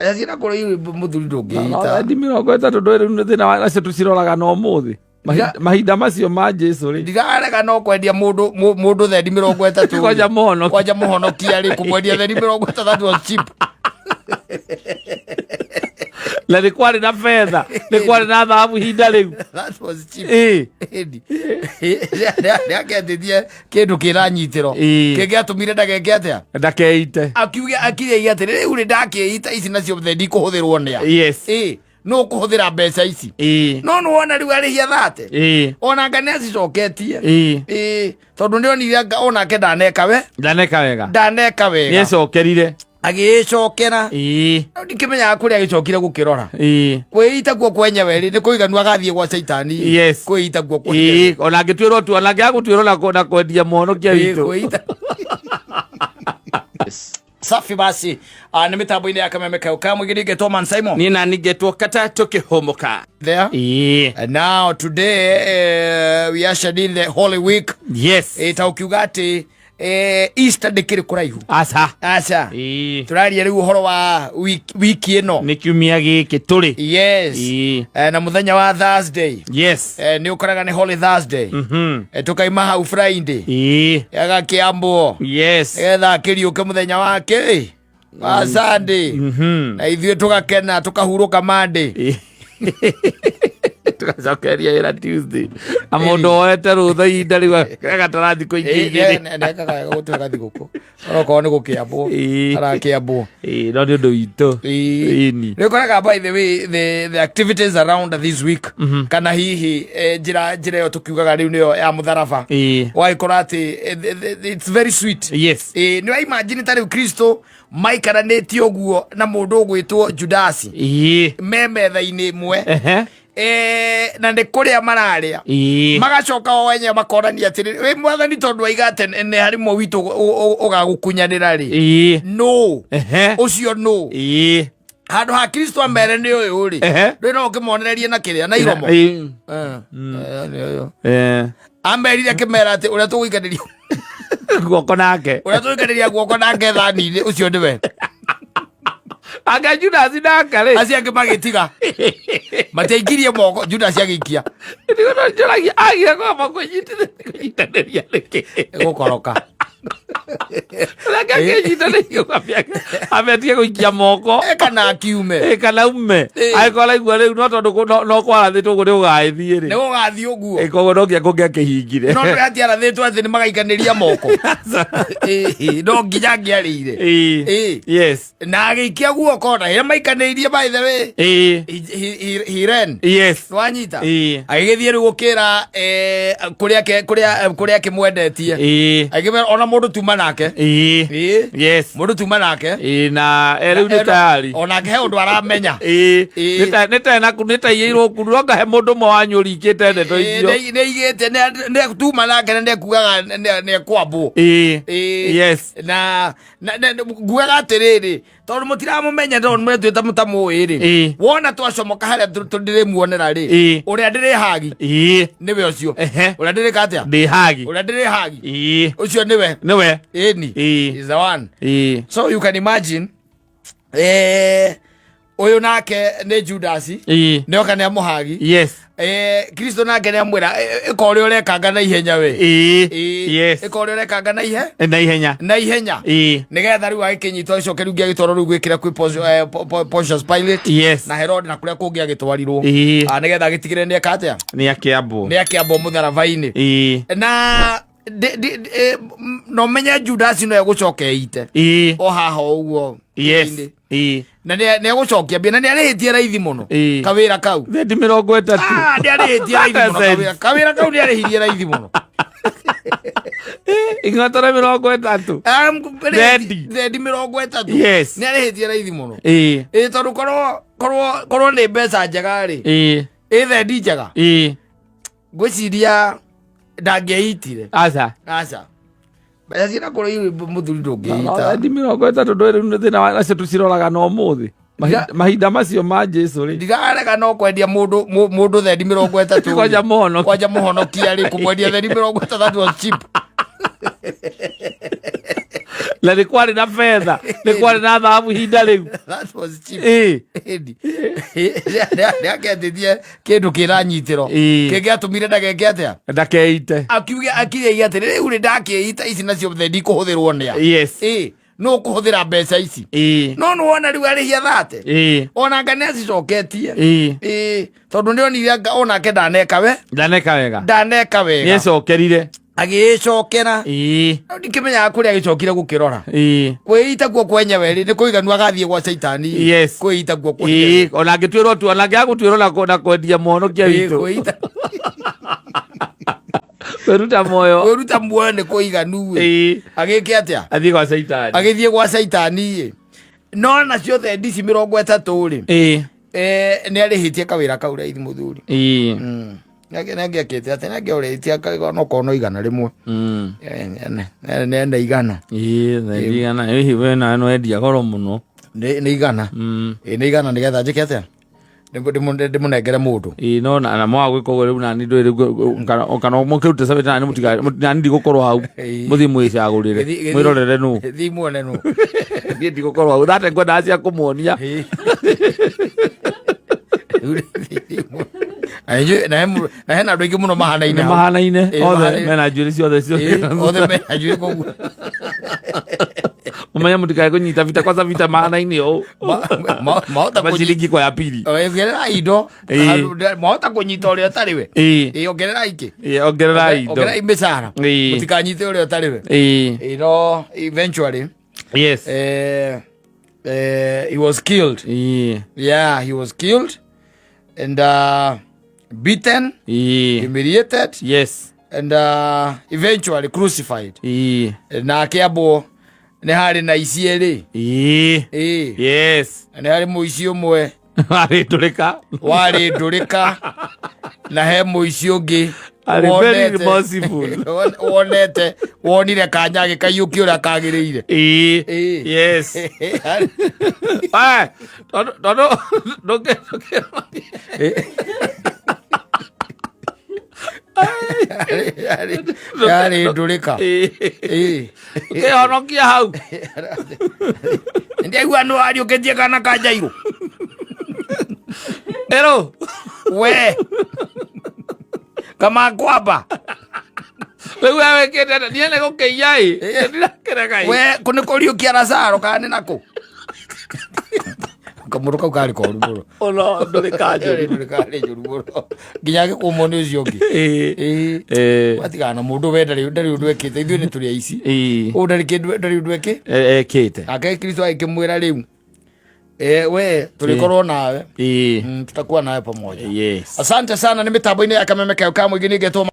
Ciana kũrĩ mũthuri ndũngĩita. Thendi 30 ndũĩ rĩu nĩ thĩna wa nacio tũciroraga na ũmũthĩ. Mahinda macio ma Jesu rĩ. Ndirarega no kwendia mũndũ mũndũ thendi 30. Kwanja mũhonokia. Kwanja mũhonokia rĩ kũmwendia thendi 30, that was cheap. Na nĩ kwarĩ na betha, nĩ kwarĩ na thahabu ihinda rĩu. That was cheap. Ĩĩ. Ĩni. Nĩakendithie kĩndũ kĩranyitĩro. Ĩĩ. Kĩngĩatũmire ndageke atĩa? Ndakeite. Akiuge akirie atĩrĩ rĩu rĩ ndakĩita ici nacio thendi ikũhũthĩrwo nĩa. Yes. Ĩĩ. Nũ ũkũhũthĩra mbeca ici? Ĩĩ. No nĩwona rĩu arĩhia thate. Ĩĩ. Ona anga nĩacicoketie. Ĩĩ. Ĩĩ. Tondũ nĩonire anga onake ndaneka we. Ndaneka wega. Ndaneka wega. Nĩecokerire. Agĩĩcokera. Ĩĩ. No ndikĩmenyaga kũrĩa agĩcokire gũkĩrora. Ĩĩ. Kwĩita kuo kwenyewe rĩ nĩ kũiganu agathiĩ gwa caitani. Yes. Kwĩita kuo kwenyewe. Ĩĩ, ona angĩtuĩrwo tu, ona angĩaga gũtuĩrwo na kwendia mũhonokia Ĩĩ, witũ. kwĩita. Safi basi. Nĩ mĩtambo-inĩ ya Kameme Kau Kamũingĩ nĩngetwo Man Simon. Niĩ nani ngetwo Kata tũkĩhũmũka. There. Ĩĩ. And now today we ushered in the Holy Week. Yes. Ta ũkiuga atĩ Easter ndĩkĩrĩ kũraihu. Aca. Aca. Ĩĩ. Tũraria rĩu ũhoro wa wiki ĩno. Nĩ kiumia gĩkĩ tũrĩ. Yes. Ĩĩ. Na mũthenya wa Thursday. Yes. Nĩ ũkoraga nĩ Holy Thursday. Tũkaima hau Friday. Ĩĩ. Agakĩambwo. Yes. Nĩgetha akĩriũke mũthenya wa kĩ? Wa Sunday. Na ithuĩ tũgakena tũkahurũka Monday. Ĩĩ. Tũgacokeria wĩra Tuesday. Na mũndũ woete rũtha ihinda rĩu agatara thikũ ingĩ igĩrĩ. Nekaga wega gũtuĩka thigũkũ onokorwo nĩ gũkĩambwo. Ĩĩ. Arakĩambwo. Ĩĩ, no nĩ ũndũ witũ. Ĩĩ. Ĩni. Nĩ ũkoraga by the way the activities around this week kana hihi njĩra ĩyo tũkiugaga rĩu nĩyo ya mũtharaba. Ĩĩ. Ũgagĩkora atĩ it's very sweet. Yes. Ĩĩ, nĩ wa imagine ta rĩu Kristo maikaranĩtie ũguo na mũndũ ũgwĩtwo Judasi. Ĩĩ. Me metha-inĩ ĩmwe. Ehe. Na nĩ kũrĩa mararĩa. Ĩĩ. Magacoka o enyewe makonania atĩrĩrĩ, wĩ mwathani tondũ aiga atĩ nĩ harĩ ũmwe witũ ũgagũkunyanĩra rĩ. Ĩĩ. Nũ? Ehe. Ũcio nũ? Ĩĩ. Handũ ha Kristo amere nĩ ũyũ rĩ. Ehe. Ndũĩ no ũkĩmonererie na kĩrĩa na iromo. Ĩĩ. Nĩ ũyũ. Eh. Amerire akĩmera atĩ ũrĩa tũgũikanĩria guoko nake. Ũrĩa tũgũikanĩria guoko nake thani-inĩ ũcio nĩwe. Anga Judas nake rĩ. Acio angĩ magĩtiga. Matiaikirie moko Judas agĩikia. Nĩguo no njoragia agire kwamba kwĩnyitanĩria nĩkĩ. Gũkoroka. Reke akĩnyitanĩria kwambia ambetie gũikia moko. Kana akiume. Ĩ, kana ume. Ĩ. Angĩkorwo araigua rĩu no tondũ no kwarathĩtwo ũguo nĩ ũgagĩthiĩ rĩ. Nĩ gũgathiĩ ũguo. Ĩ, koguo no nginya kũngĩakĩhingire. No ndũĩ atiarathĩtwo atĩ nĩ magaikanĩria moko. Ĩ, no nginya angĩarĩire. Ĩ. Ĩ. Yes. Na agĩikia guoko na rĩrĩa maikanĩirie by the way. Ĩ. He ran. Yes. Nĩwanyita? Ĩ. Agĩgĩthiĩ rĩu gũkĩra kũrĩa akĩmwendetie. Ĩ. Agĩkĩmera ona mũndũ tuma nake. Ĩ. Ĩ. Yes. Mũndũ tuma nake. Ĩ, na rĩu nĩ tayari. Onake he ũndũ aramenya. Ĩ. Ĩ. Nĩ ta iyĩirwo kuru no ngahe mũndũ ũmwe wanyu ũringĩte ndeto icio. Nĩ aigĩte nĩ tuma nake na nĩekugaga nĩekwambwo. Ĩ. Ĩ. Yes. Na ngugaga atĩrĩrĩ tondũ mũtiramũmenya tondũ mũretuĩta mũtamũĩ rĩ. Ĩ. Wona twacomoka harĩa ndĩrĩmuonera rĩ. Ĩ. Ũrĩa ndĩrĩhagi. Ĩ. Nĩwe ũcio. Ehe. Ũrĩa ndĩrĩka atĩa? Ndĩ hagi. Ũrĩa ndĩrĩhagi. Ĩ. Ũcio nĩwe. Nĩwe. Ĩni. Ĩ. Is the one. Ĩ. So you can imagine ũyũ nake nĩ Judas. Ĩ. Nĩoka nĩ amũhagi. Yes. Kristo nake nĩ amwĩra ĩka ũrĩa ũrekanga na ihenya we. Ĩ. Ĩ, Yes. ĩka ũrĩa ũrekanga na ihe Na ihenya. na ihenya. Ĩ. Nĩgetha rĩu agĩkĩnyitwo acoke rĩu agĩtwarwo rĩu gwĩkĩra kwĩ Pontius Pilate. Yes. Na Herod na kũrĩa kũngĩ agĩtwarirwo. Ĩ. Nĩgetha agĩtigĩrĩre nĩ eka atĩa? Nĩ akĩambwo. Nĩ akĩambwo mũtharaba-inĩ. Ĩ. Na no menye Judas no egũcoka eite. Ĩ. O haha ũguo. Yes. Thĩinĩ. Ĩ. Na nĩ egũcokia mbia na nĩ arĩhĩtie raithi mũno. Ĩ. Kawĩra kau. Thendi 30. Nĩ arĩhĩtie raithi mũno kawĩra. Kawĩra kau nĩ arĩhirie raithi mũno. Ing'otore 30. Thendi. Thendi 30. Yes. Nĩ arĩhĩtie raithi mũno. Ĩ. Ĩ tondũ korwo nĩ mbeca njega rĩ. Ĩ. Ĩ thendi njega. Ĩ. Ngwĩciria ndangĩaitire. Aca. Aca. Mbeca ciĩna kũrĩ mũthuri ndũngĩita. Thendi 30 ndũĩ rĩu nĩ thĩna wa nacio tũciroraga na ũmũthĩ. Mahinda macio ma Jesu rĩ. Ndirarega no kwendia mũndũ thendi 30. Kwanja mũhonokia. Kwanja mũhonokia rĩ kũmwendia thendi 30, that was cheap. Na nĩ kwarĩ na betha, nĩ kwarĩ na thahabu ihinda rĩu. That was cheap. Ĩĩ. Ĩni. Nĩaketĩtie kĩndũ kĩna nyitĩro. Ĩĩ. Kĩngĩatũmire ndageke atĩa? Ndakeite. Akiuge akirie atĩrĩ, rĩu rĩ ndakĩita ici nacio the ndikũhũthĩrwo nĩa. Yes. Ĩĩ, nũ ũkũhũthĩra mbeca ici? Ĩĩ. No nĩwona rĩu arĩhia 30. Ĩĩ. Ona nga nĩacicoketie. Ĩĩ. Ĩĩ, tondũ nĩonire anga onake ndaneka we. Ndaneka wega. Ndaneka wega. Nĩecokerire. Agĩĩcokera. Ĩĩ. No ndikĩmenyaga kũrĩa agĩcokire gũkĩrora. Ĩĩ. Kwĩita kuo kwenyewe rĩ nĩ kũiganu agathiĩ gwa caitani. Yes. Kwĩita kuo kwenyewe. Ĩĩ, ona angĩtuĩrwo tu, ona angĩaga gũtuĩrwo na kwendia mũhonokia Ĩĩ, witũ. kwĩita. Kwĩruta muoyo. Kwĩruta muoyo nĩ kũiganu ĩ. Ĩĩ. Agĩke atĩa? Athiĩ gwa caitani. Agĩthiĩ gwa caitani ĩ. No nacio thendi ici 30 rĩ. Ĩĩ. Nĩ arĩhĩtie kawĩra kau raithi mũthuri. Ĩĩ. Nĩ angĩakĩte atĩ nĩ angĩorĩtie onokorwo no 100. Nĩ 100. Ĩĩ, thendi 100. Hihi we nawe nĩwendia goro mũno. Nĩ 100. Ĩĩ, nĩ 100 nĩgetha njĩke atĩa? Ndĩmũnengere mũndũ. Ĩĩ, no na mwaga gwĩka ũguo rĩu nani ndũĩ rĩu kana mũkĩrute cabĩte nani mũtiga nani ndigũkorwo hau. Ĩĩ. Mũthiĩ mwĩcagũrĩre. Mwĩrorere nũ. Thiĩ muone nũ. Niĩ ndigũkorwo hau. Thate ngwendaga cia kũmuonia. Ĩĩ. Na inyuĩ- na he mũ- na hena andũ aingĩ mũno mahanaine Nĩ hau. mahanaine Ĩĩ, othe mahanaine. mena njuĩrĩ ciothe Ĩĩ, othe mena njuĩrĩ koguo. Mũmenye mũtikae kũnyita vita kwanza vita mahanaine ũũ. Mahota kũnyita Maciringi kwa ya pili. Ongerera indo. Ĩĩ. Mahota kũnyita ũrĩa ũtarĩ we. Ĩĩ. Ĩĩ, ongerera ingĩ. Ĩĩ, ongerera indo. Ongerera mĩcara. Ĩĩ. Mũtikanyite ũrĩa ũtarĩ we. Ĩĩ. Ĩĩ, no eventually Yes. He was killed. Ĩĩ. Yeah, he was killed and beaten, Ĩĩ. humiliated. Yes. And eventually crucified. Ĩĩ. Na akĩambwo nĩ harĩ na ici erĩ. Ĩĩ. Ĩĩ. Yes. Nĩ harĩ mũici ũmwe Warĩ ndũrĩka. warĩ ndũrĩka na he mũici ũngĩ Arĩ very remorseful. Wonete wonire kanya agĩkaiyũkia ũrĩa kagĩrĩire. Ĩĩ. Ĩĩ. Yes. Aya, tondũ ndũngĩ Yarĩ ndũrĩka. Ĩĩ. Ĩĩ. Ũkĩhonokia hau. Ndaigua nĩ wariũkĩtie kana ka Jairũ. Ĩrũ. We. Kama kwamba. Rĩu we wĩkĩte atĩa? Niĩ nĩ gũkĩiya ĩ. Ndirakĩrega ĩ. We kũ nĩ kũriũkia Lazaro kana nĩ nakũ? Kamũndũ kau karĩ koru mũno. Ũno ndũrĩka njũru. Ndũrĩka karĩ njũru mũno. Nginya agĩkũmwo nĩ ũcio ũngĩ. Ĩĩ. Ĩĩ. Ĩĩ. Watigana na mũndũ we ndarĩ ũndũ ekĩte. Ithuĩ nĩ tũrĩ aici. Ĩĩ. Ũyũ ndarĩ kĩndũ ndarĩ ũndũ ekĩ. Ekĩte. Nake Kristo agĩkĩmwĩra rĩu. We tũrĩkorwo nawe. Ĩĩ. Tutakuwa nawe pamoja. Yes. Asante sana nĩ mĩtambo-inĩ ya Kameme Kayo ka Mũingĩ nĩngetwo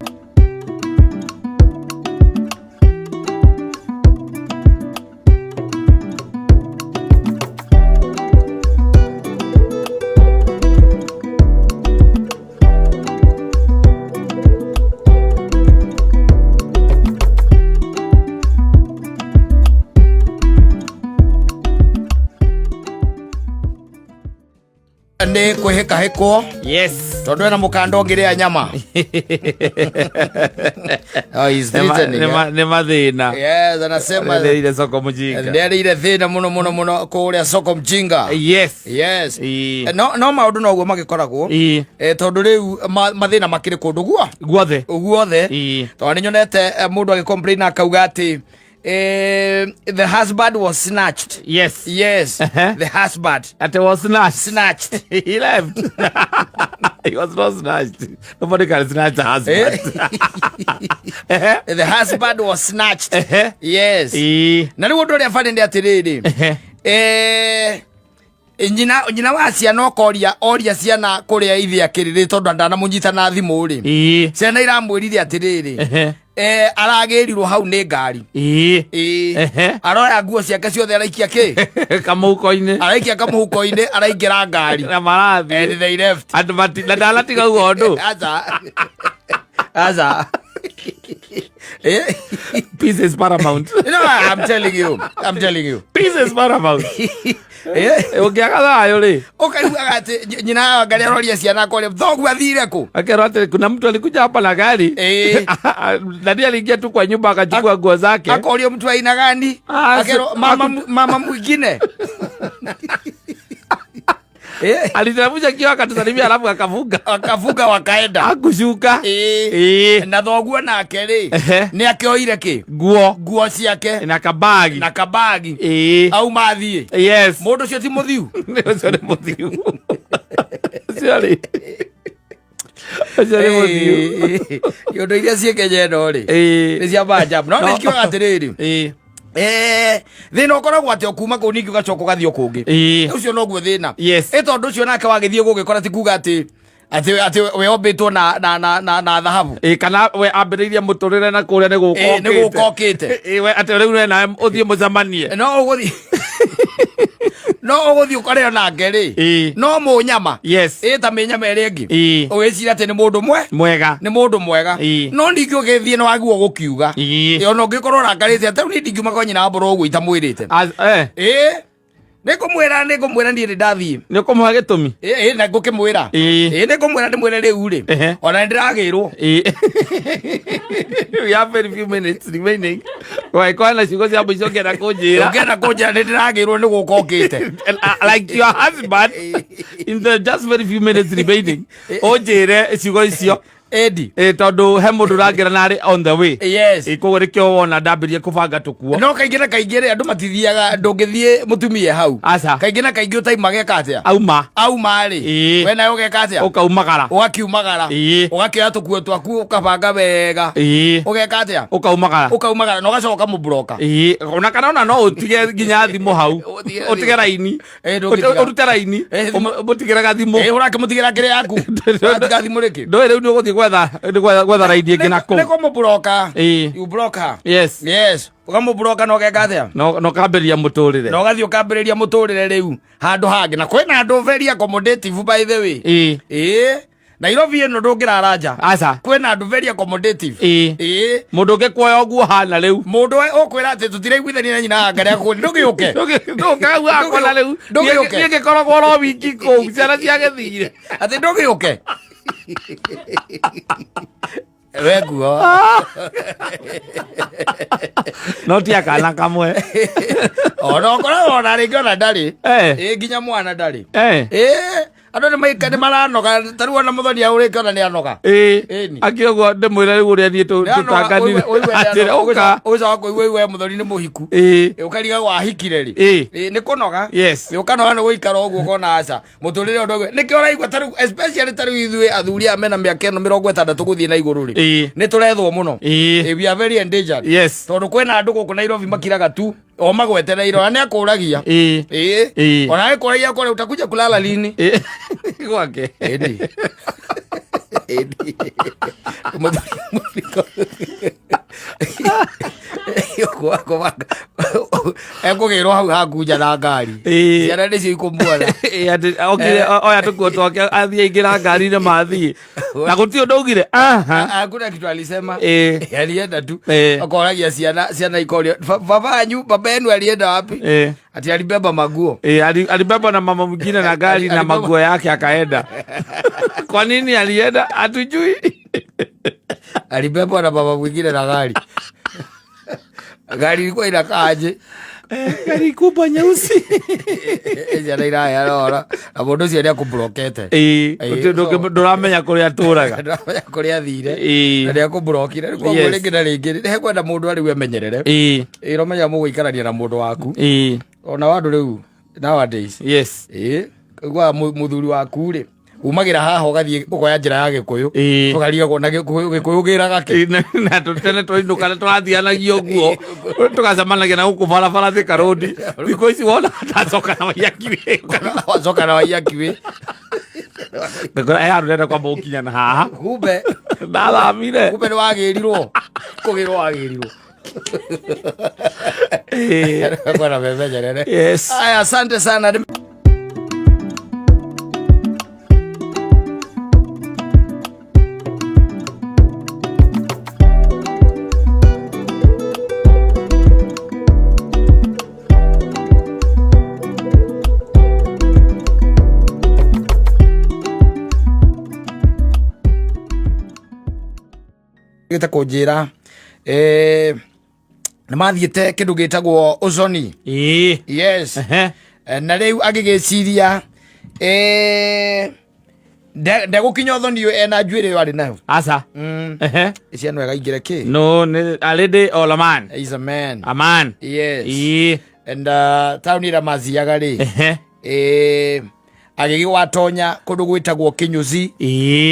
Nĩ kwĩhĩkahĩkwo. Yes. Tondũ ena mũkanda ũngĩrĩa nyama. Oh, he's threatening, eh? Nĩ mathĩna. Yes, anasema Nĩrĩire soko mjinga. nĩarĩire thĩna mũno mũno mũno kũrĩa soko mjinga. Yes. Yes. Ĩĩ. No maũndũ noguo magĩkoragwo. Ĩĩ. Tondũ rĩu mathĩna makĩrĩ kũndũ guo Guothe. Guothe. Ĩĩ. Tondũ nĩ nyonete mũndũ agĩcomplain akauga atĩ the husband was snatched. Yes. Yes. Uh-huh. The husband Ate was snatched. Snatched. He left. He was not snatched. Nobody can snatch the husband. The husband was snatched. Uh-huh. Yes. Ĩĩ. Na rĩu ũndũ ũrĩa bani nĩ atĩrĩrĩ. Nyina wa ciana okoria oria ciana kũrĩa ithe akĩrĩ rĩ tondũ ndanamũnyita na thimũ rĩ. Ĩĩ. Ciana iramwĩrire atĩrĩrĩ. Ehe. Aragĩrirwo hau nĩ ngari. Ĩĩ. Ĩĩ. Ehe. Aroya nguo ciake ciothe araikia kĩ? Kamũhuko-inĩ. Araikia kamũhuko-inĩ araingĩra ngari. Na marathiĩ. And they left. Andũ na ndanatiga ũguo ũndũ. Aca. Aca. Eh? Peace is paramount. No, I'm telling you. I'm telling you. Peace is paramount. Eh? Ũngĩaga thayũ rĩ, Ũkaiguaga atĩ nyina ngarĩ aroria ciana akoria thoguo athire kũ? Akerwo atĩ kuna mtu alikuja hapa na gari. Eh. Nani aliingia tu kwa nyumba akachukua nguo zake. Akorio mtu aina gani? Ah, Akerwo mama mama mwingine. Eh, Aliteremsha kioo akatusalimia alafu akafunga. Akafunga wakaenda. Akushuka. Eh. Eh. Na thoguo nake rĩ, Ehe. nĩ akĩoire kĩ? Nguo Nguo ciake na kabagi. Na kabagi. Eh. Au mathiĩ. Yes. Mũndũ ũcio ti mũthiu. Nĩ ũcio nĩ mũthiu. Ũcio rĩ. Ũcio nĩ mũthiu. Iũndũ iria ciĩ Kenya ĩno rĩ, Eh. nĩ cia maajabu. No No. nĩ kiugaga atĩrĩrĩ, Eh. thĩna ũkoragwo atĩ o kuma kũu ningĩ ũgacoka ũgathiĩ o kũngĩ. Eh. Ũcio noguo thĩna. Yes. Ĩ tondũ ũcio nake wagĩthiĩ gũgĩkora ti kuga atĩ we ombĩtwo na thahabu. Ĩ kana we ambĩrĩirie mũtũrĩre na kũrĩa nĩ gũka. Ĩ, nĩ gũka ũkĩte. Ĩ we atĩ rĩu we nawe ũthiĩ mũcemanie. No ũgũthiĩ ũkore onake rĩ, Ĩ. no mũnyama. Yes. Ĩ ta mĩnyama ĩrĩa ĩngĩ. Ĩ. Ũgĩciria atĩ nĩ mũndũ mwe Mwega. nĩ mũndũ mwega. Ĩ. No ningĩ ũgĩthiĩ nĩ wagirwo gũkiuga. Ĩ. Ĩ, ona ũngĩkorwo ũrakarĩte atĩ rĩu niĩ ndingiuma kwa nyina wa mbũrũ ũguo itamwĩrĩte. Eh. Ĩ nĩ ngũmwĩra niĩ nĩ ndathiĩ. Nĩ ũkũmũhe gĩtũmi. Ĩ na ngũkĩmwĩra. Ĩ. Ĩ nĩ ngũmwĩra ndĩmwĩre rĩu rĩ, Ehe. ona nĩ ndĩragĩrwo. Ĩ. We have very few minutes remaining. Wagĩkorwo na ciugo cia mũico ũngĩenda kũnjĩra. Ũngĩenda kũnjĩra nĩ ndĩragĩrwo nĩ gũka ũkĩte. And, like your husband in the just very few minutes remaining, ũnjĩre ciugo icio. Edi. Ĩ tondũ he mũndũ ũrangĩra na arĩ on the way. Yes. Ĩ koguo nĩkĩo wona ndambĩrĩrie kũbanga tũkuo. No kaingĩ na kaingĩ rĩ, andũ matithiaga, ndũngĩthiĩ mũtumie hau. Aca. Kaingĩ na kaingĩ ũtaima geka atĩa? Auma. Auma rĩ, Ĩĩ. we nawe ũgeka atĩa? Ũkaumagara. Ũgakiumagara. Ĩĩ. Ũgakĩoya tũkuo twaku ũkabanga wega. Ĩĩ. Ũgeka atĩa? Ũkaumagara. Ũkaumagara na ũgacoka ũkamũbloka. Ĩĩ ona kana ona no ũtige nginya thimũ hau. Ũtige Ũtige raini. Ĩĩ, ndũngĩtiga. Ũrute raini. Ĩĩ, thimũ. Ũmũtigĩre gathimũ. Ĩ ũrakĩmũtigĩra kĩrĩa yaku? Ũratiga thimũ rĩkĩ? Ndũĩ rĩu nĩ ũgũthiĩ gwetha raini ĩngĩ na Nĩ kũu. kũmũbloka. Ĩĩ. You block her. Yes. Yes. Ũkamũbloka na ũgeka atĩa? No kambĩrĩria mũtũrĩre. Na ũgathiĩ ũkambĩrĩria mũtũrĩre rĩu handũ hangĩ. Na kwĩna andũ very accommodative, by the way. Ĩĩ. Ĩĩ. Nairobi ĩno ndũngĩrara nja. Aca. Kwĩna andũ very accommodative. Ĩĩ. Ĩĩ. Mũndũ ũngĩkuoya ũguo hana rĩu. Mũndũ ũkwĩra atĩ tũtiraiguithania na nyina wa ngarĩa kũu ndũgĩũke. Ndũkau akona rĩu. Ndũgĩũke. Niĩ ngĩkoragwo oro wiki kũu ciana ciagĩthire. Atĩ ndũgĩũke. We nguo. No ti akana kamwe. Ona ũkoragwo ona rĩngĩ ona ndarĩ. Eh. Ĩ nginya mwana ndarĩ. Eh. Ĩ andũ nĩ maika nĩ maranoga ta rĩu ona mũthoni ahũrĩte ona nĩ anoga. Ĩĩ. Ĩni. Akĩrĩ ũguo ndĩmwĩre rĩu ũrĩa niĩ tũtanganire. Atĩrĩ ũka. Ũgĩcoka kũigua igua mũthoni nĩ mũhiku. Ĩĩ. Ĩ, ũkarigagwo ahikire rĩ. Ĩĩ. Ĩ, nĩ kũnoga. Yes. Ĩ, ũkanoga nĩ gũikara ũguo ũkona aca mũtũrĩre ũndũ ũguo nĩkĩo ũraigua ta rĩu especially ta rĩu ithuĩ athuri aya mena mĩaka ĩno 60 gũthiĩ na igũrũ rĩ, Ĩĩ. nĩ tũrethwo mũno. Ĩĩ. Ĩ, we are very endangered. Yes. Tondũ kwĩna andũ gũkũ Nairobi makiraga tu o magwetereire ona nĩ akũragia. Ĩĩ. Ĩĩ. Ĩĩ. Ona akũragia kũrĩa utakuja kulala lini. Ĩĩ. Gwake. Ĩni. Ĩni. Mũthuri ekũgĩrwo hau hakunja na ngari. Ĩĩ. Ciana nĩcio ikũmuona. Ĩĩ, atĩ okire oya tũkuo twake athiĩ aingĩra ngari-inĩ mathiĩ na gũtirĩ ũndũ augire aha. Hakuna kitu alisema. Ĩĩ. Alienda tu. Ĩĩ. Akoragia ciana ikoria, "Baba yanyu, baba yenu alienda wapi?" Ĩĩ. Ati alibeba maguo. Ĩĩ, alibebwa na mama mwingine na gari na maguo yake akaenda. Kwa nini alienda hatujui. Alibebwa na baba mwingine na gari. Gari ilikuwa inakaaje? Gari kubwa nyeusi. Ciana iraheana ũhoro na mũndũ ũcio nĩ akũmburokete. Ĩĩ, Ĩĩ, gũtirĩ ndũramenya kũrĩa atũraga. Ndũramenya kũrĩa athire. Ĩĩ. Na nĩ akũmburokire. Rĩu koguo Yes. rĩngĩ na rĩngĩ nĩ hekwenda mũndũ arĩu emenyerere. Ĩĩ. Ĩĩ, ũramenya mũgũikarania na mũndũ waku. Ĩĩ. Ona wandũ rĩu nowadays. Yes. Ĩĩ, ũiguaga mũthuri waku rĩ, umagĩra haha ũgathiĩ ũkoya njĩra ya Gĩkũyũ. Ĩĩ. Ũkarigagwo na Gĩkũyũ gĩraga kĩ. Ĩĩ, na tene twainũka tũrathianagia ũguo tũgacemanagia na gũkũ barabara Thika Road. Thikũ ici wona ndacoka na Waiyaki. Wacoka na Waiyaki. Ngakora he handũ ndĩrenda kwamba gũkinya na haha. Kumbe Ndathamire. kumbe nĩ wagĩrirwo. Kũgĩrwo wagĩrirwo. Ĩĩ. Bwana memenyerere. Yes. Aya, asante sana. Agĩcokete kũnjĩra nĩ mathiĩte kĩndũ gĩtagwo ũconi. Yes. Na rĩu agĩgĩciria ndegũkinya ũthoni ũyũ ena njuĩrĩ ĩyo arĩ nayo. Aca. Ciana wega ingĩre kĩ. No, nĩ a lady or a man? Is a man. A man. Yes. Ĩĩ. And taũni ĩrĩa mathiaga rĩ, agĩgĩwatonya kũndũ gwĩtagwo kĩnyũci,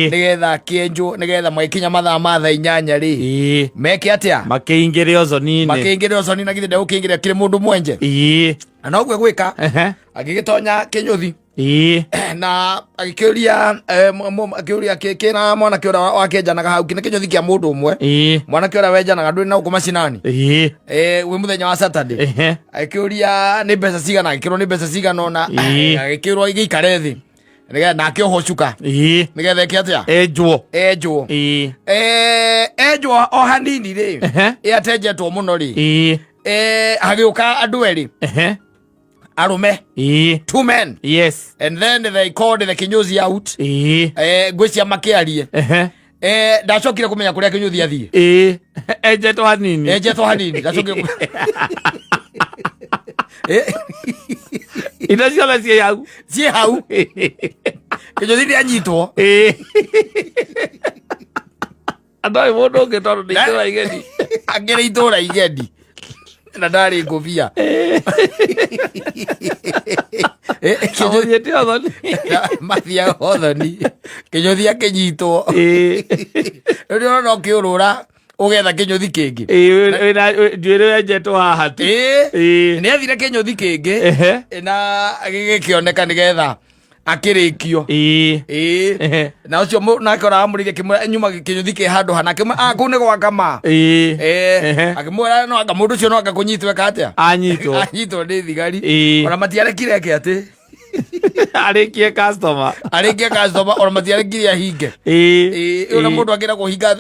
nĩgetha kĩenjwo, nĩgetha magĩkinya mathaa ma thaa 8 rĩ, meke atĩa? Makĩingĩre ũconi-inĩ. Makĩingĩre ũconi, na githĩ ndegũkĩingĩra kĩrĩ mũndũ mwenje? Na noguo gwĩka, agĩgĩtonya kĩnyũthi na agĩkĩũria akĩũria kĩna mwanake ũrĩa wakĩenjanaga hau, nĩ kĩnyũthi kĩa mũndũ ũmwe. Mwanake ũrĩa wenjanaga ndũrĩ na gũkũ macinani, wĩ mũthenya wa Saturday. Agĩkĩũria nĩ mbeca cigana, agĩkĩrwo nĩ mbeca cigana ũna. Agĩkĩrwo gĩikare thĩ nĩgetha nake oho cuka, nĩgetha eke atĩa? Enjwo. Enjwo. Enjwo o hanini rĩ, ĩ atenjetwo mũno rĩ, hagĩũka andũ erĩ arũme, two men. And then they called the kinyozi out. Ngwĩcia makĩarie. Ndacokire kũmenya kũrĩa kĩnyũthi athiĩ. Enjetwo hanini. Enjetwo hanini, ndacokire Indo ciothe ciĩ hau. Ciĩ hau, kĩnyũthi nĩ anyitwo. Andũ ayũ mũndũ ũngĩ tondũ nĩ itũra igeni. Angĩrĩ itũra igeni na ndarĩ ngũbia. Amũthiĩte ũthoni. Mathiaga ũthoni, kĩnyũthi akĩnyitwo. Rĩu ndĩrona ũkĩũrũra ũgetha kĩnyũthi kĩngĩ. Njuĩrĩ wenjetwo haha ti. Nĩ athire kĩnyũthi kĩngĩ na gĩgĩkĩoneka nĩgetha akĩrĩkio. Na ũcio nake ũramũrĩire kĩmwĩra nyuma kĩnyũthi kĩ handũ hana, akĩmwĩra, "Ah, kũu nĩ gwakama." Akĩmwĩra no anga mũndũ ũcio no anga kũnyitwo eka atĩa? Anyitwo. Anyitwo nĩ thigari. Ona matiarekire eke atĩ? Arĩkie customer. Arĩkie customer, ona matiarekire ahinge. Ona mũndũ akĩra kũhinga,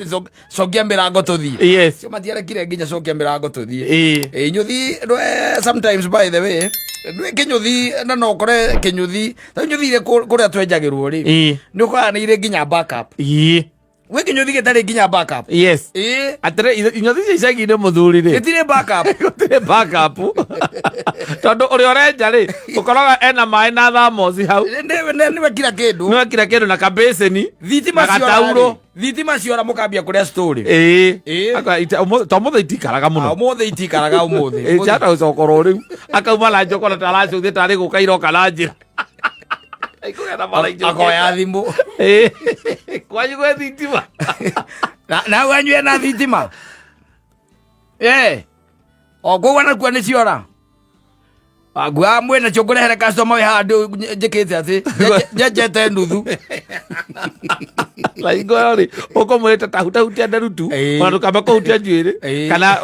cokia mĩrango tũthiĩ. Cio matiarekire nginya cokia mĩrango tũthiĩ. Nyũthi sometimes, by the way, ndwe kĩnyũthi na no ũkore kĩnyũthi ta nyũthi iria kũrĩa twenjagĩrwo rĩ, nĩ ũkoraga nĩ irĩ nginya backup. Gwĩ kĩnyũthi gĩtarĩ nginya backup. Atĩrĩ, inyothi cia icagi-inĩ mũthuri rĩ, gĩtirĩ backup. Gũtirĩ backup, tondũ ũrĩa ũrenja rĩ, ũkoraga ena maĩ na thamosi hau. Nĩwe kira kĩndũ. Nĩwe kira kĩndũ na kabĩcĩni thitima na ciora gataurũ. rĩ, thitima ciora mũkambia kũrĩa story. To mũthĩ itikaraga mũno. Ũmũthĩ itikaraga ũmũthĩ. Ciata gũcokorwo rĩu akauma na njokora ta aracũthie tarĩ gũka iroka na njĩra. Ikũgera bara ijũkĩte. Akoya thimũ. Kwanyu gwĩ thitima? Na wanyu ena thitima, o koguo nakuo nĩ ciora ngua mwĩ nacio, ngũrehere customer wĩ handũ njĩkĩte atĩ nyenjete nuthu. Na hingo ĩyo rĩ, ũkũmwĩrĩte ta hutahutia nderu tu, ona ndũkambe kũhutia njuĩrĩ, kana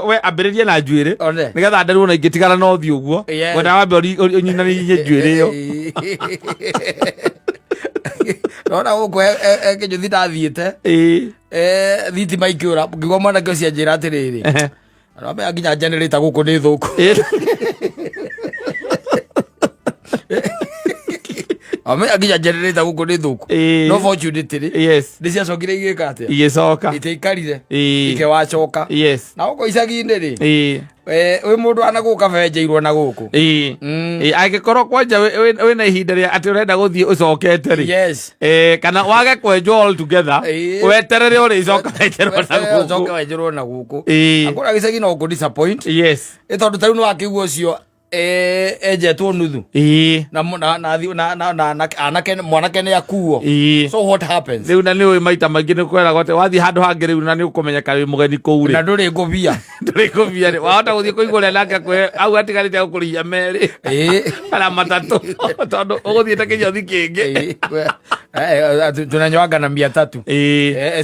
we ambĩrĩrie na njuĩrĩ, One. nĩgetha nderu ona ingĩtigana na ũthiũ ũguo. Wenda wambe ũnyinanĩrie njuĩrĩ ĩyo. Nona gũkũ kĩnyũthi ndathiĩte, thitima ikĩũra, ngĩgwa mwanake ũcio anjĩra atĩrĩrĩ, "Aramenya nginya generator gũkũ nĩ thũku." Amenya nginya generator gũkũ nĩ thũku. No fortunately nĩ ciacokire igĩka atĩa? Igĩcoka. Itiaikarire, ikewacoka. Na gũkũ icagi-inĩ rĩ, wĩ mũndũ ana gũka benjeirwo na gũkũ. Angĩkorwo kwanja wĩna ihinda rĩa atĩ ũrenda gũthiĩ ũcokete rĩ, kana wage kwenjwo all together, weterere ũrĩcoka wenjerwo na ũcoke gũkũ. Wenjerwo na gũkũ. Akũra gĩcagi no kũ disappoint. Ĩ tondũ tarĩu nĩ wakĩigua ũcio enjetwo nuthu, na na na na na na na anake mwanake nĩ akuo. So what happens? Rĩu na nĩ ũĩ maita maingĩ nĩ kwĩragwo atĩ wathiĩ handũ hangĩ rĩu na nĩ ũkũmenyeka wĩ mũgeni kũu na rĩ, ndũrĩ ngũbia. Ndũrĩ kũbia rĩ, wahota gũthiĩ kũigua ũrĩa nake akwĩre au atigarĩte gũkũrĩhia merĩ kana matatũ, tondũ ũgũthiĩte kĩnyothi kĩngĩ. Tunanywanga na 300.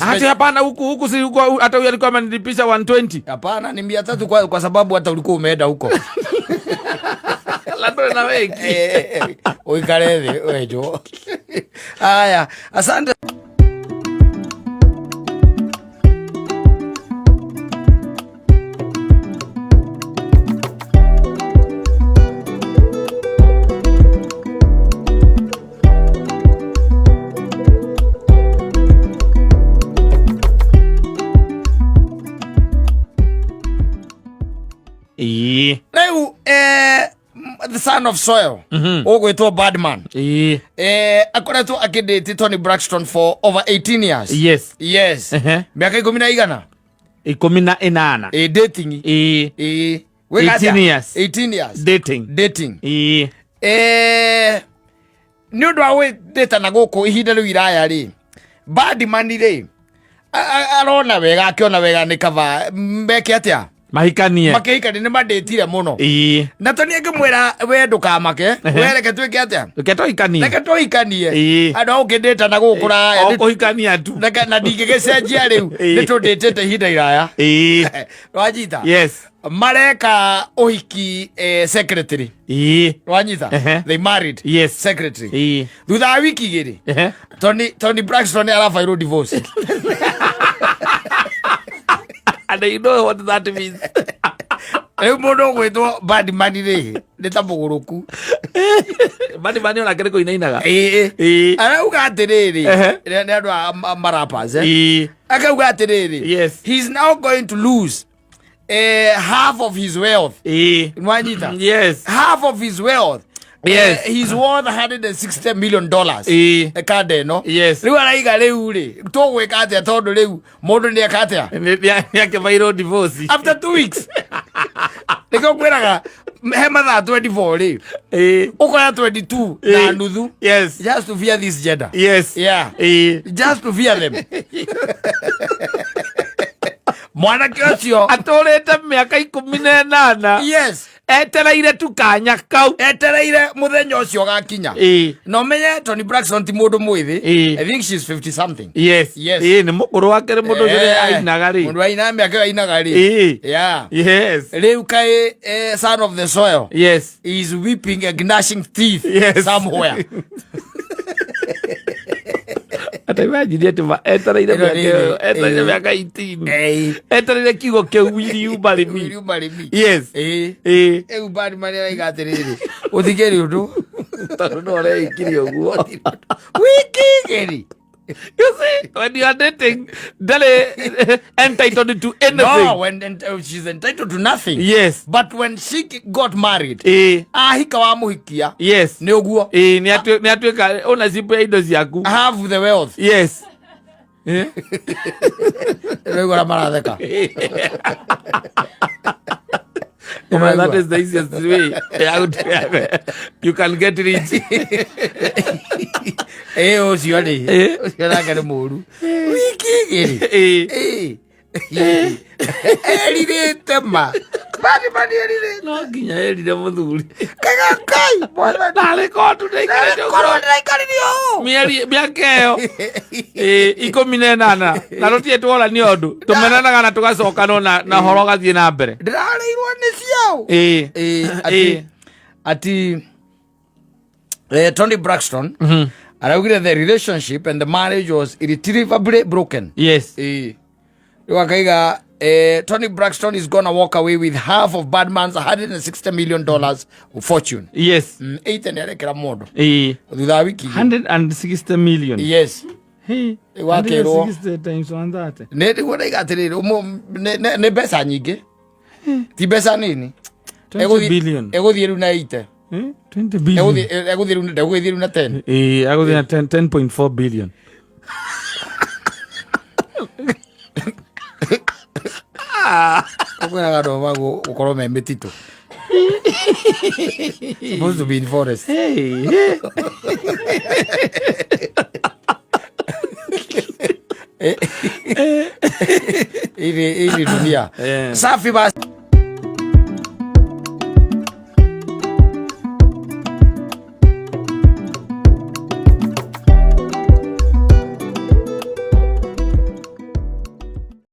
Ati hapana, huku huku si huku, hata huyu alikuwa amenilipisha 120. Hapana, ni 300 kwa sababu hata ulikuwa umeenda huko. La ndũrĩ na wĩki. Ũikare thĩ wenjwo. Haya, asante. Son of soil ũgwĩtwo Badman, Ĩĩ. Akoretwo akĩndĩti Tony Braxton for over 18 years. Yes. Mĩaka ikũmi na igana. 18. Dating. Ĩĩ. Gwĩka atĩa? 18 years. 18 years Dating. Dating. Ĩĩ. Nĩ ũndũ wa gwĩtana gũkũ ihinda rĩu iraya rĩ, Badman rĩ, arona wega, akĩona wega nĩ kaba meke atĩa? Mahikanie. Makĩhikania, nĩ mandĩtire mũno. Ĩĩ. Na Tony akĩmwĩra, we ndũkamake, we reke twĩke atĩa? Reke tũhikanie. Reke tũhikanie. Ĩĩ. Andũ a gũkĩndĩta na gũkũ raya. O kũhikania tu. Na ndingĩgĩcenjia rĩu. Ĩĩ. Nĩ tũndĩtĩte ihinda iraya. Ĩĩ. Wanyita? Yes. Mareka ũhiki secretary. Ĩĩ. Wanyita? Ehe. They married Yes. secretary. Ĩĩ. Thutha wa wiki 2, Tony Braxton arabairwo divorce. And you know what that means. Rĩu mũndũ ũgwĩtwo Badman rĩ, nĩ ta mũgũrũku. Badman onake nĩ kũinainaga. Ĩĩ. Ĩĩ. Arauga atĩrĩrĩ, nĩ andũ a marappers, eh? Ĩĩ. Akauga atĩrĩrĩ, he's now going to lose half of his wealth. Ĩĩ. Nwanyita? Yes. Half of his wealth. Yes. He's worth $160 million. Ĩĩ. Kanda ĩno. Yes. Rĩu araiga, rĩu rĩ, tũgwĩka atĩa? Tondũ rĩu mũndũ nĩ eka atĩa? Nĩakĩbairwo divorce. After 2 weeks. Nĩkĩo ngwĩraga he mathaa 24 rĩ, Ĩĩ. ũkoya 22 na Ĩĩ. nuthu just to fear this gender. Yeah. Ĩĩ. Just to fear them. Mwanake ũcio Atũrĩte mĩaka 18 etereire tu kanya kau. Etereire mũthenya ũcio ũgakinya. Ĩĩ. Na ũmenye Tony Braxton ti mũndũ mwĩthĩ. Ĩĩ. I think she's 50 something. Yes. Yes. Ĩĩ, nĩ mũkũrũ wake, nĩ mũndũ ũcio ainaga rĩ. Mũndũ ainaga, mĩaka ĩyo ainaga rĩ. Ĩĩ. Yeah. Yes. Rĩu kaĩ son of the soil is weeping and gnashing teeth somewhere. Ata imagine atĩ etereire Ĩno mĩaka nĩ ĩyo, ĩrĩ. etereire Ĩĩ. mĩaka 18, Ĩĩ. etereire kiugo kĩu, "Will you marry me?" "Will you marry me?" Yes. Ĩĩ. Ĩĩ. Rĩu Badman araiga atĩrĩrĩ, ũthikĩri ũndũ. Tondũ no ũreikire ũguo. Wiki 2. You see, when you are dating, ndarĩ entitled to anything. No, when and, she's entitled to nothing. But when she got married, Ĩĩ. ahika wamuhikia, nĩ ũguo. Ĩĩ, nĩ atuĩka ownership ya indo ciaku. Have the wealth. Yes. Eh? Rĩu ũrĩa maratheka. Well, that is the easiest way out. You can get rich. Ĩ, ũcio rĩ, ũcio nake nĩ mũru. Wiki 2. Ĩĩ. Ĩ. Erirĩte ma. Badman erirĩte. No nginya erire mũthuri. Kaiga kai. Mwathani. Narĩ korwo tu ndaikarĩte ũguo. Korwo ndĩraikarire ũũ. Mĩeri mĩaka ĩyo, ĩĩ, 18, na tũtirĩ tworania ũndũ, tũmenanaga na tũgacokanwo na ũhoro ũgathiĩ na mbere. Ndĩrarĩirwo nĩ ciao. Ĩĩ. Ĩ, ati ati Tony Braxton araugire the relationship and the marriage was irretrievably broken. Ĩ. Rĩu akaiga Tony Braxton is gonna walk away with half of Badman's $160 million fortune. 80 nĩ arekera mũndũ thutha wa wiki 2. 160 million. Yes. Hey, Wakĩrwo. 160 times 130. Nĩ nĩguo ndaiga atĩrĩrĩ, nĩ mbeca nyingĩ, ti mbeca nini. 20 billion. Egũthiĩ rĩu na 80. Eh? 20 billion. Egũthiĩ rĩu, ndegũgĩthiĩ rĩu na 10. Ĩĩ, agũthiĩ na 10 10.4 billion. Ũkwĩraga andũ gũkorwo me mĩtitũ, supposed to be in forest. Hey, hey. Ili dunia. Safi basi.